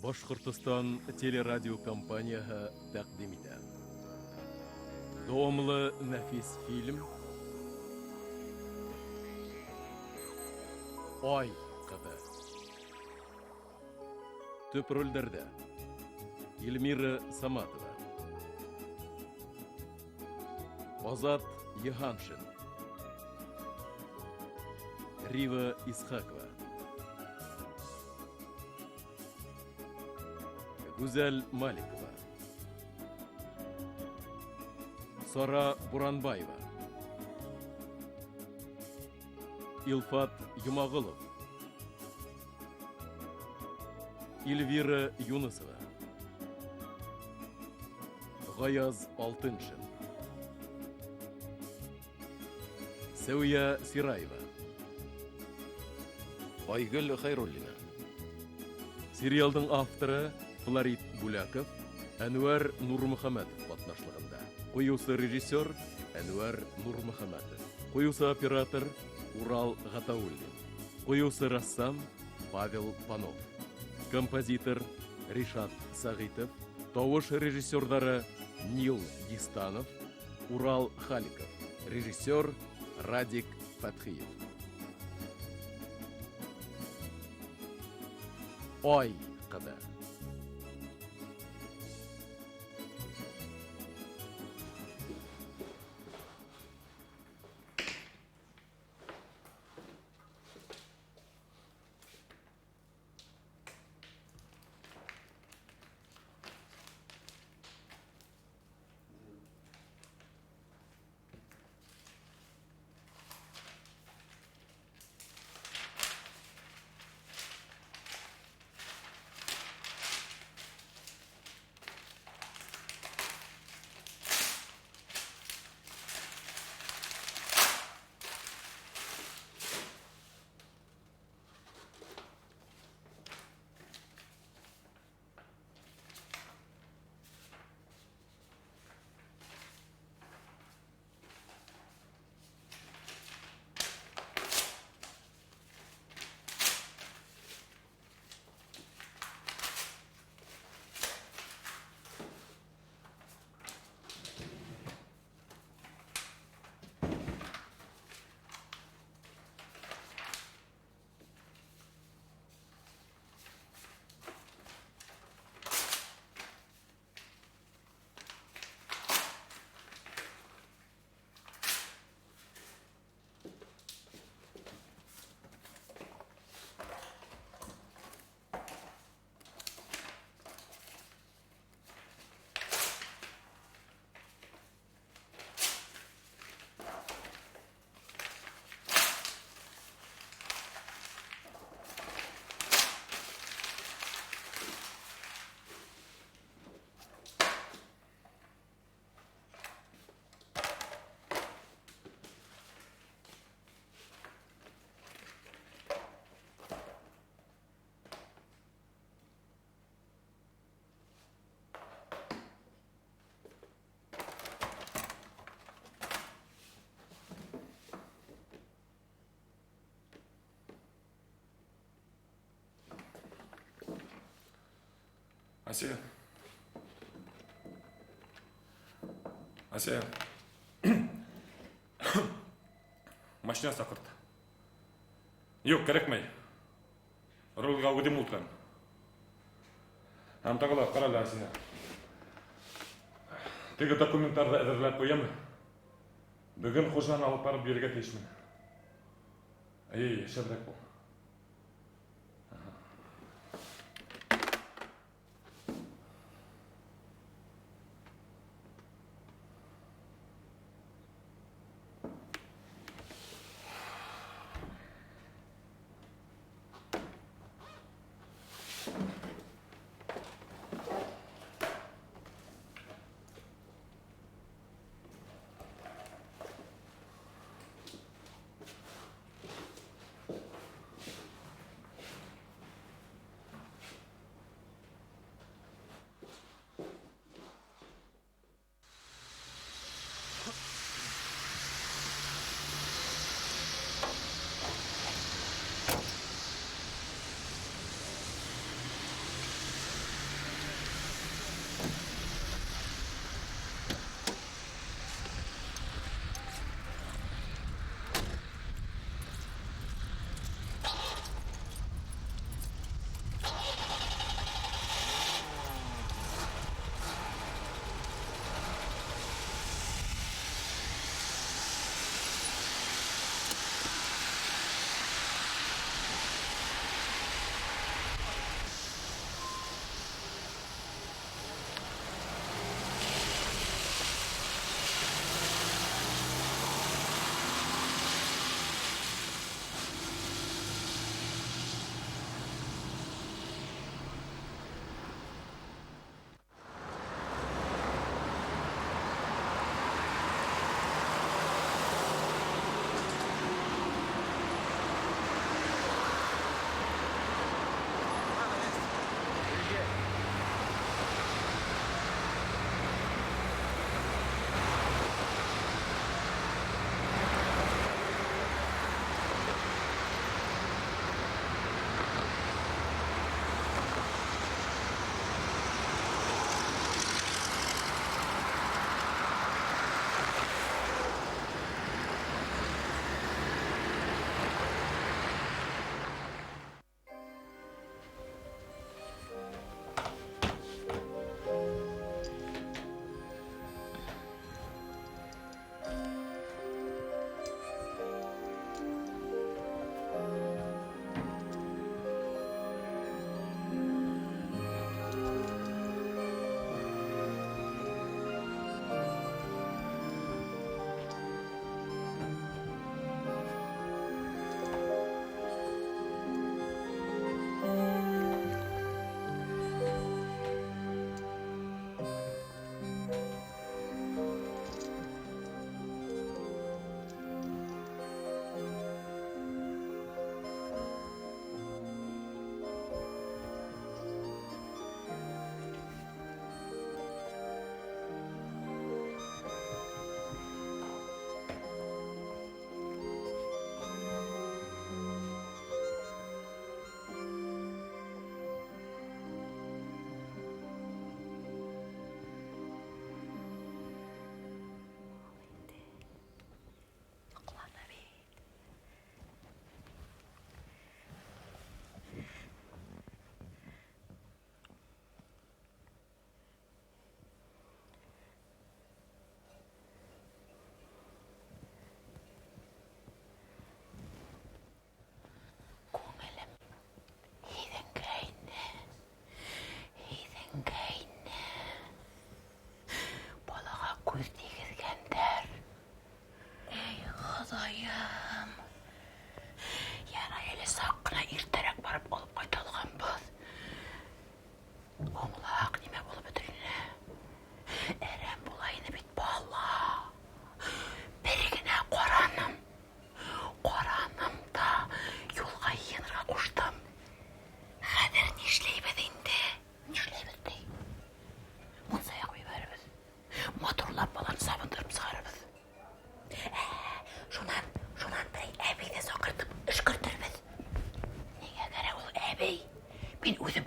Башҡортостан телерадиокомпанияһы тәҡдим итә. Дауамлы нәфис фильм Ай ҡыҙы. Төп ролдәрҙә Эльмира Саматова, Азат Йыһаншин, Рива Исхакова, Гүзәл Маликова, Сара Буранбаева, Илфат Йомағолов, Эльвира Юнысова, Ғаяз Алтыншин, Сәүиә Сираева, Айгөл Хәйруллина. Сериалдың авторы Флорид Бүләков, Әнүәр Нурмөхәмәтов ҡатнашлығында. Ҡуйыусы режиссер Әнүәр Нурмөхәмәтов. Ҡуйыусы оператор Урал Ғатауллин. Ҡуйыусы рәссам Павел Панов. Композитор Ришат Сәғитов. Тауыш режиссерҙары Нил Дистанов, Урал Халиков. Режиссер Радик Фәтхиев. Ай ҡыҙы. Асия. Асия. Машина саҡырт. Юҡ, кәрәкмәй. Рулгә үҙем ултырам. Һәм тағы ла ҡара әле, Асия. Теге документтарҙы әҙерләп ҡуям. Бөгөн хужаны алып барып бирергә тейешмен. Әйе, шәберәк бул.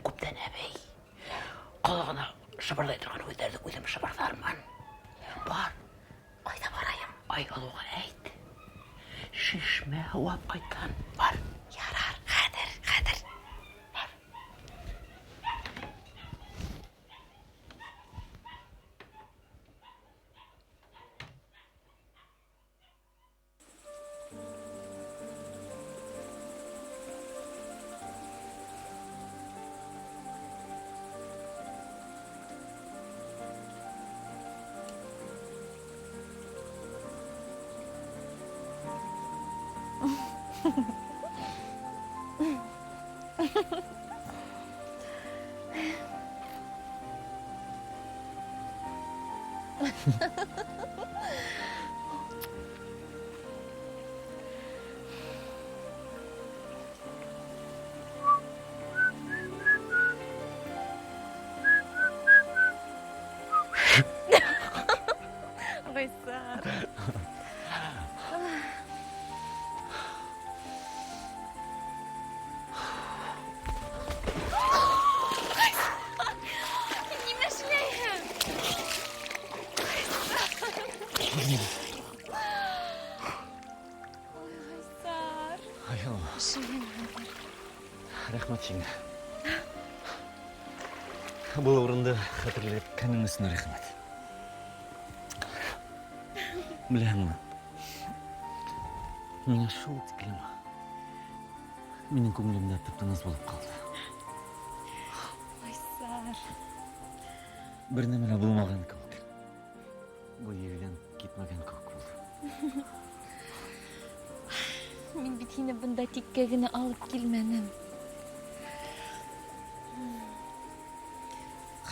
күптән әбей. Ҡолағына шыбырлай торған һүҙҙәрҙе үҙем шыбырҙармын. Бар. Ҡайҙа барайым? Айһылыуға әйт. Шишмә һыуап ҡайтһын. Бар. Ярар, хәҙер, хәҙер. Бар. Ғайсар. Нимә эшләйһең? Ой, Ғайсар. Айһылыу. Өшөгән хәҙер. Рәхмәт һиңә. Был урынды хәтерләткәнең өсөн рәхмәт. Беләһеңме, миңа шул тиклем минең күңелемдә тып-тыныс булып ҡалды. Ғайсар. Бер нәмә лә булмаған кеүек. Был ерҙән китмәгән кеүек булды. Мин бит һине бында тиккә генә алып килмәнем.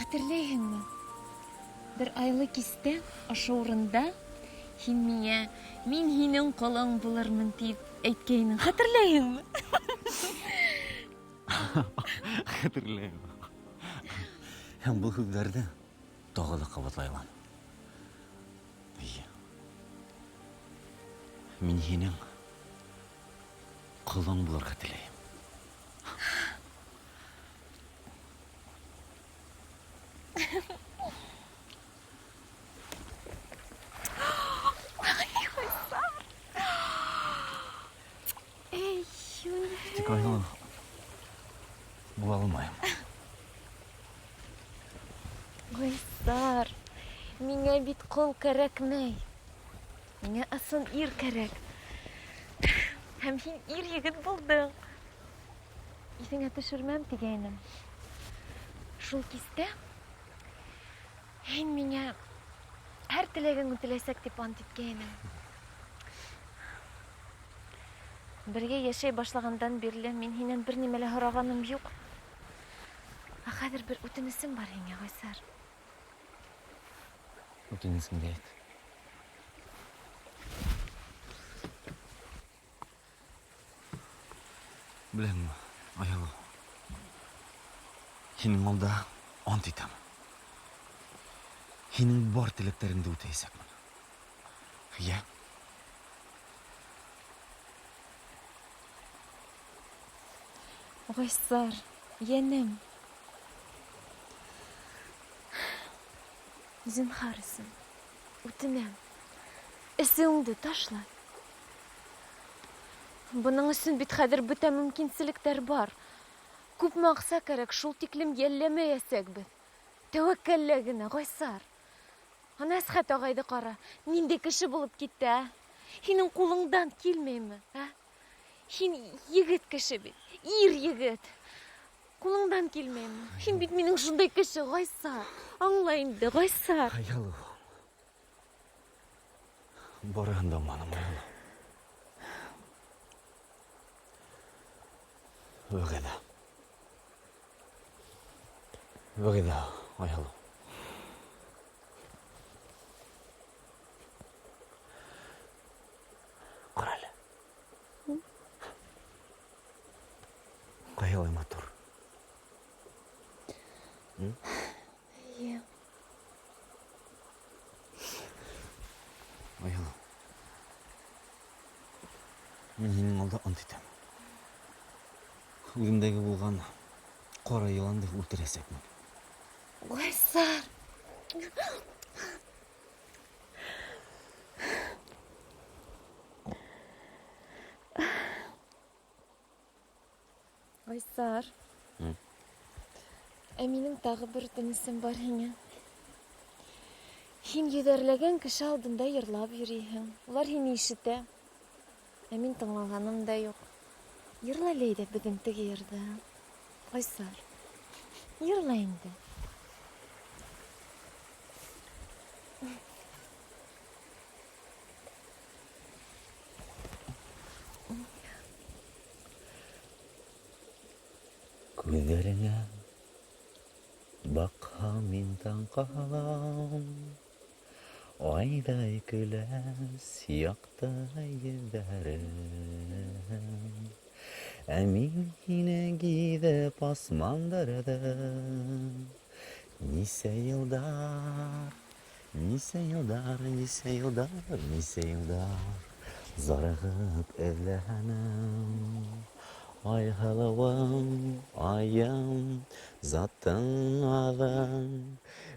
Хәтерләйһеңме? Бер айлы кистә ошо урында һин миңә мин һинең ҡолоң булырмын тип әйткәйнең. Хәтерләйһеңме? Хәтерләйем. Һәм был һүҙҙәрҙе тағы ла ҡабатлай алам. Эйе. Мин һинең ҡолоң булырға теләйем. Эй, Тик Айһылыу, була алмайым. Ғайсар, миңә бит ҡол кәрәкмәй. Миңә ысын ир кәрәк. Һәм һин ир егет булдың. Иҫеңә төшөрмәм тигәйнем. Шул кистә һин миңә һәр теләгең үтәләсәк тип ант иткәйнең. Бергә йәшәй башлағандан бирле мин һинән бер нимә лә һорағаным юҡ. Ә хәҙер бер үтенесем бар һиңә, Ғайсар. Үтенесеңде әйт. Беләһеңме, Айһылыу, һинең алда ант итәм. Һинең бар теләктәреңде үтәйәсәкмен. Йә? Ғайсар, йәнем. Зинһар өсөн, үтенәм. Эсеүеңде ташла. Бының өсөн бит хәҙер бөтә мөмкинселектәр бар. Күпме аҡса кәрәк, шул тиклем йәлләмәйәсәкбеҙ. Тәүәккәллә генә, Ғайсар. Ана Әсхәт ағайҙы ҡара, ниндәй кеше булып китте, ә? Һинең ҡулыңдан килмәйме, ә? Һин егет кеше бит, ир егет. Ҡулыңдан килмәйме? Һин бит минең шундай кеше, Ғайсар. Аңла инде, Ғайсар. Айһылыу. Барыһын да аңланым, Айһылыу. Вәғәҙә. Вәғәҙә, Айһылыу. Ҡара әле. Ҡайһылай матур. Эйе. Айһылыу. Мин һинең алда ант итәм. Үҙемдәге булған Ҡара йыланды үлтерәсәкмен. Гайсар! Гайсар. Ә минең тағы бер үтенесем бар һиңә. Һин йөҙәрләгән кеше алдында йырлап йөрөйһөң. Улар һине ишетә. Ә мин тыңлағаным да юҡ. Йырла әле әйҙә беҙҙең теге йырҙы. Гайсар, йырла инде. Күҙҙәреңә баҡһам мин таң ҡалам, Айҙай көләс яҡты йөҙҙәрең. Ә мин һине гиҙеп асмандырҙым. Нисә йылдар, нисә йылдар, нисә йылдар, нисә йылдар зарығып эҙләнем. Ай һылыуым, айым, затың аҙың,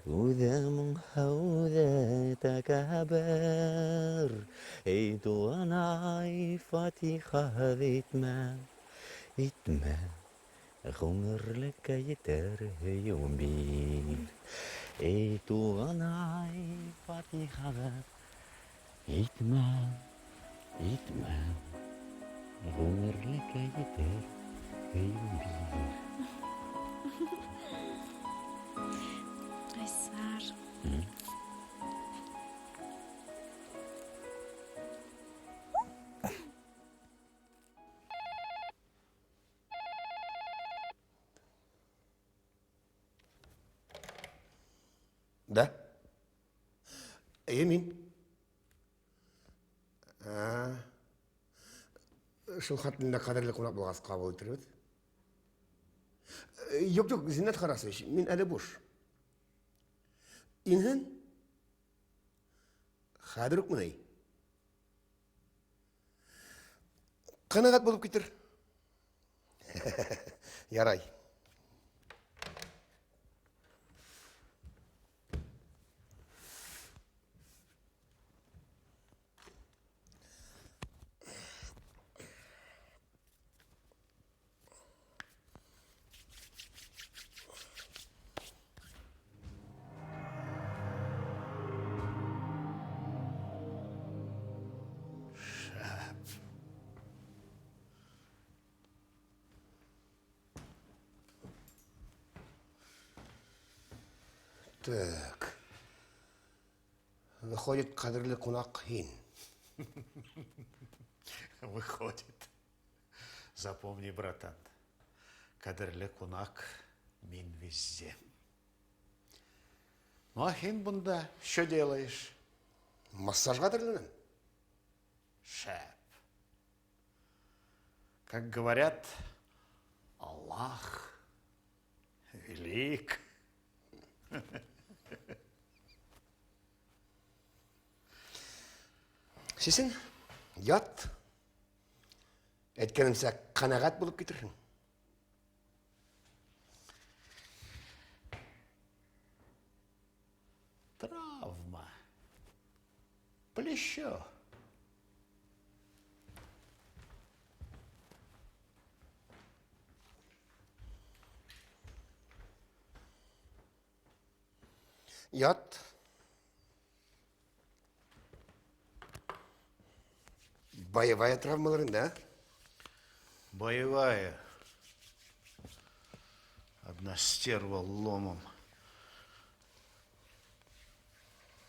Үҙе моңһоу, үҙе тәкәббер. Эй, туғанай, фатихаһыҙ итмә, итмә, Ғүмерлеккә етер һөйөүем бир. Эй, туғанай, фатихаһыҙ итмә, итмә, Ғүмерлеккә етер һөйөүем бир. Гайсар. Да? Эйе, мин. Шул хәтле дә ҡәҙерле ҡунаҡ булғас ҡабул итербеҙ. Юҡ, юҡ, Зиннәт Харасович, мин әле буш. Инһен? Хәҙер үкме ни? Ҡәнәғәт булып китер. Ярай. Так. Выходит, ҡәҙерле ҡунаҡ һин. Выходит. Запомни, братан, ҡәҙерле ҡунаҡ мин везде. Ну, а һин бында что делаешь? Массажға әҙерләнәм. Шәп. Как говорят, Аллах велик. Сисен, ят. Әйткәнемсә, ҡәнәғәт булып китерһең. Травма. Плечо. Ят. Боевая травмалар инде, а? Боевая. Одна стерва ломом.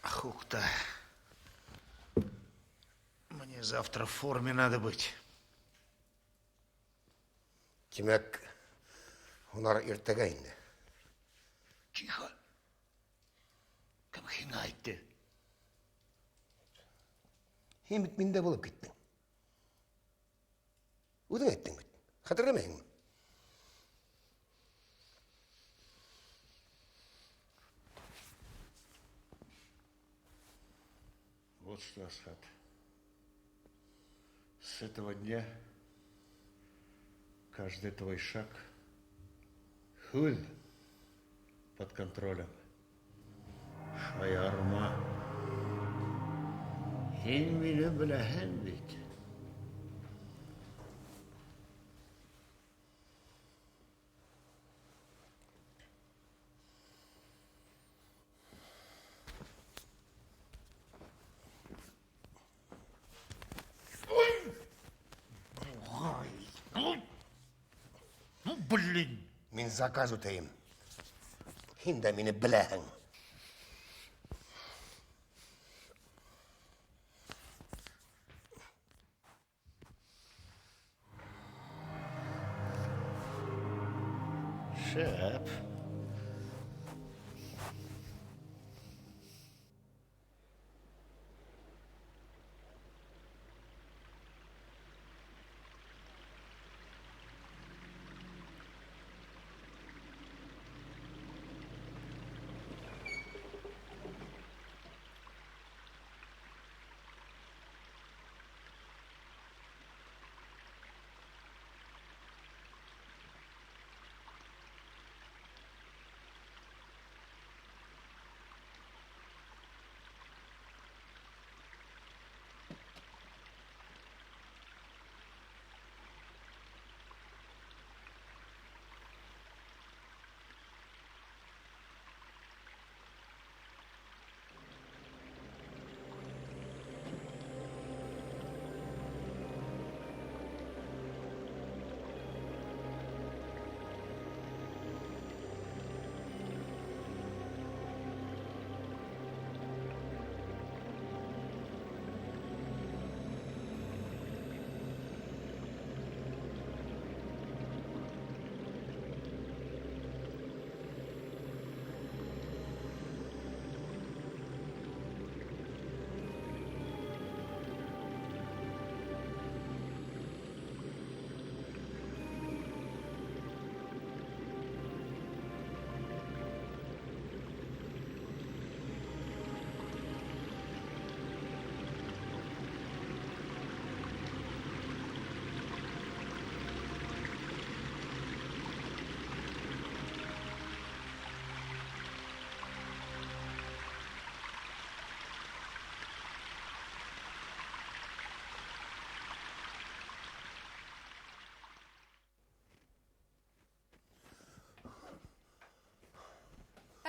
Хук-то. Мне завтра в форме надо быть. Тимәк, һунар иртәгә инде. Тихо. Кем һиңә әйтте? Һин бит миндә булып киттең. Үҙең әйттең бит. Хәтерләмәйһеңме? Вот что, Асхат. С этого дня каждый твой шаг Һүҙ под контролем. Шаярма. Һин мине беләһең бит. Ну, блин! Мин заказ үтәйем. Һин дә мине беләһең. Шәп.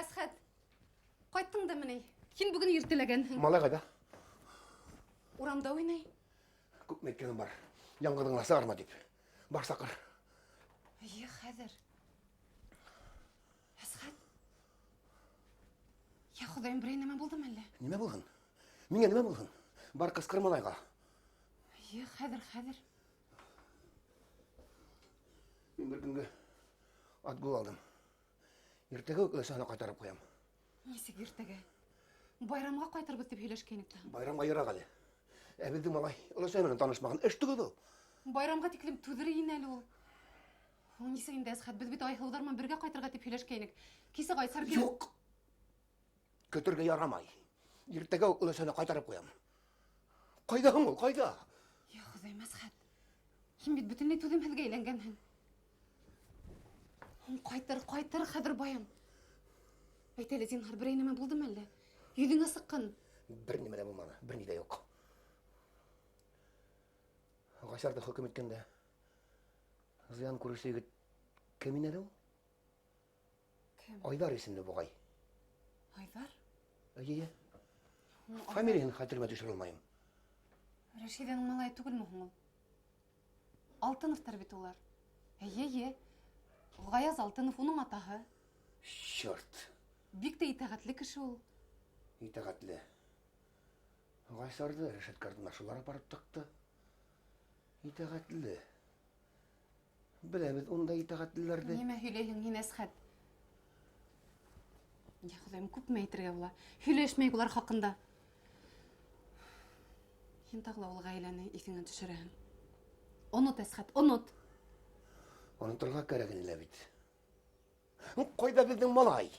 Әсхәт, ҡайттың да мени? Һин бөгөн иртәләгәнһең. Малай ҡайҙа? Урамда уйнай. Күпме әйткәнем бар. Яңғыҙың ғына сығарма тип. Бар саҡыр. Эйе, хәҙер. Әсхәт. Я Хоҙайым, берәй нәмә булдымы әллә? Нимә булһын? Миңә нимә булһын? Бар ҡысҡыр малайға. Эйе, хәҙер, хәҙер. Мин бер көнгә отгул алдым. Иртәгә үк өләсәһенә ҡайтарып ҡуям. Нисек иртәгә? Байрамға ҡайтырбыҙ тип һөйләшкәйнек тә. Байрамға йыраҡ әле. Ә беҙҙең малай өләсәһе менән танышмаған. Эш түгел ул. Байрамға тиклем түҙер ине әле ул. Ул нисек инде, Әсхәт? Беҙ бит Айһылыуҙар менән бергә ҡайтырға тип һөйләшкәйнек. Кисә Айсар килеп... Юҡ. Көтөргә ярамай. Иртәгә үк өләсәһенә ҡайтарып ҡуям. Ҡайҙа һуң ул? Ҡайҙа? Я Хоҙайым, Әсхәт. Һин бит бөтөнләй түҙемһеҙгә әйләнгәнһең. Ҡайтыр, ҡайтыр хәҙер баян. Әйт әле, зинһар, берәй нәмә булдымы әллә? Йөҙөңә сыҡҡан. Бер нимә лә булманы, бер ни ҙә юҡ. Ғайсарҙы хөкөм иткәндә зыян күреүсе егет кем ине әле ул? Кем? Айҙар исемле буғай. Айҙар? Эйе. Фамилияһын хәтеремә төшөрә алмайым. Рәшиҙәнең малайы түгелме һуң ул? Алтыновтар бит улар. Эйе, эйе. Ғаяз Алтынов уның атаһы. Черт. Бик тә итәғәтле кеше ул. Итәғәтле. Ғайсарҙы рәшәткә артына шулар апарып тыҡты. Итәғәтле. Беләбеҙ ундай итәғәтлеләрҙе. Нимә һөйләйһең һин, Әсхәт? Я Хоҙайым, күпме әйтергә була? Һөйләшмәйек улар хаҡында. Һин тағы ла ул ғаиләне иҫеңә төшөрәһең. Онот, Әсхәт, онот. Оноторға кәрәк ине лә бит. Ҡайҙа беҙҙең малай?